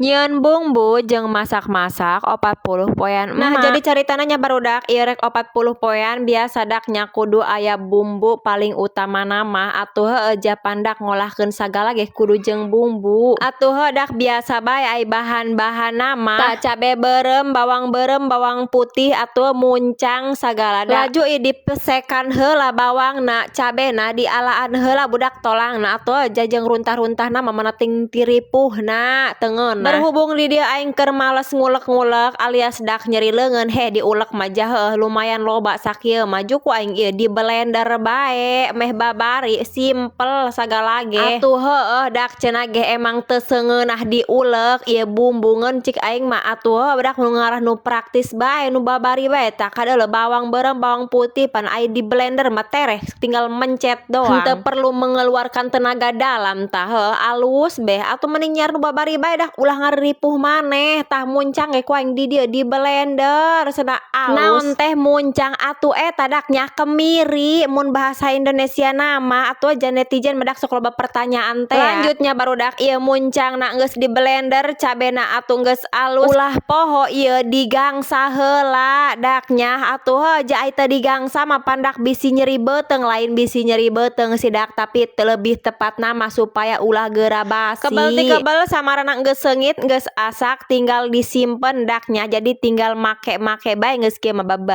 Nyieun bumbu jeung masak-masak 40 poean. Nah, jadi caritana nya, barudak, ieu rek 40 poean biasa dak nya kudu aya bumbu paling utamana mah. Atuh heueuh, japan dak ngolahkeun sagala ge kudu jeung bumbu. Atuh heuh dak, biasa bae ai bahan-bahanna mah tah cabe beureum, bawang beureum, bawang putih, atuh muncang sagala dak. Laju ieu dipesekan heula bawangna, cabena dialaan heula, budak, tolangna atuh jajeng runtah-runtahna mah manating tiripuhna teu ngeunah. Berhubung di dieu aing keur males ngulek-ngulek alias dak nyeri leungeun, heh, diulek mah jah heueuh lumayan loba sakieu mah, ku aing ieu di blender bae meh babari, simpel sagala ge. Atuh heueuh dak, cenah ge emang teu seungeunah diulek ieu bumbu, ngeun cik aing mah atuh heueuh dak, nu ngarah nu praktis bae, nu babari bae. Tah, kadeuleu bawang beureum, bawang putih, pan ai di blender mah tereh tinggal mencet doang, henteu perlu mengeluarkan tenaga dalam. Tah heueuh, alus beh atuh, mending nyiar nu babari bae dah, ulah ngaripuh maneh. Tah, muncang ge ku aing di dieu di blender cenah alus. Naon teh muncang? Atuh eta dak nya, kemiri mun bahasa Indonesia mah. Atuh aja netizen mah dak sok loba pertanyaan teh. Lanjutnya, barudak, ieu muncangna geus di blender, cabena atuh geus alus, ulah poho ieu digangsa heula dak nya. Atuh heuh ja, ai teu digangsa mah pandak bisi nyeri beuteung. Lain bisi nyeri beuteung sih dak, tapi lebih tepatna mah supaya ulah geura basi. Kebel ti kebel samarana geus seungit, geus asak, tinggal disimpen dak nya, jadi tinggal make-make bae. Geus kieu mah babari.